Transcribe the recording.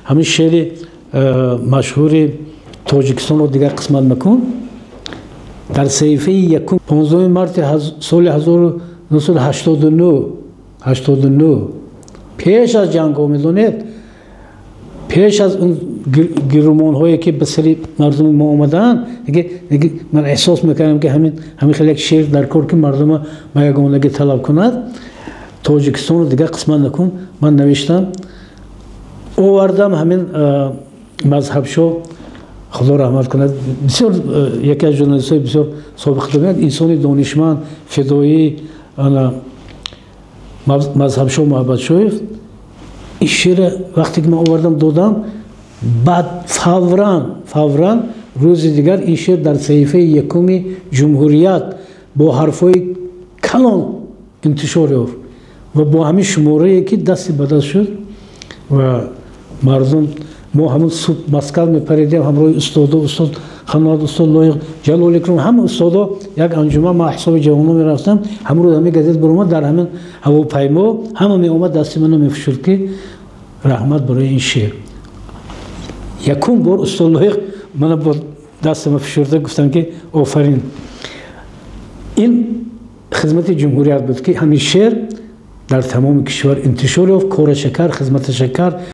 Ҳамин шеъри машҳури «Тоҷикистонро дигар қисмат макун» дар саҳифаи якум 15 марти соли 1989, 89, пеш аз ҷангҳо, медонед, пеш аз он гирумонҳое, ки ба сари мардуми мо омадаанд, ман эҳсос мекардам, ки ҳамин хел як шеър дар кор, ки мардума ба ягонагӣ талаб кунад. «Тоҷикистонро дигар қисмат накун» ман навиштам, овардам. Ҳамин Мазҳабшо, Худо раҳмат кунад, бисёр яке аз журналистҳои бисёр собиқ, инсони донишманд, федоӣ, Мазҳабшо Муҳаббатшоев, ин шеъра вақте ки ман овардам додам, баъд фавран рӯзи дигар ин шеър дар саҳифаи якуми «Ҷумҳурият» бо ҳарфҳои калон интишор ёфт ва бо ҳамин шуморае, ки дасти ба даст шуд ва мардум. Мо ҳамун субҳ Москав мепаридем ҳамроҳи устодо, устод Ханод, устод Лоиқ, Ҷалол Икром, ҳама устодо, як анҷуман. Ман ҳисоби ҷавоно мерафтам. Ҳамун рӯз ҳамин газет баромад, дар ҳамин ҳавопаймо ҳама меомад, дасти мана мефишурд, ки раҳмат барои ин шеър. Якум бор устод Лоиқ мана бо дастама фишурда гуфтам, ки офарин. Ин хизмати «Ҷумҳурият» буд, ки ҳамин шеър дар тамоми кишвар интишор ёфт. Кораша кард, хизматаша кард.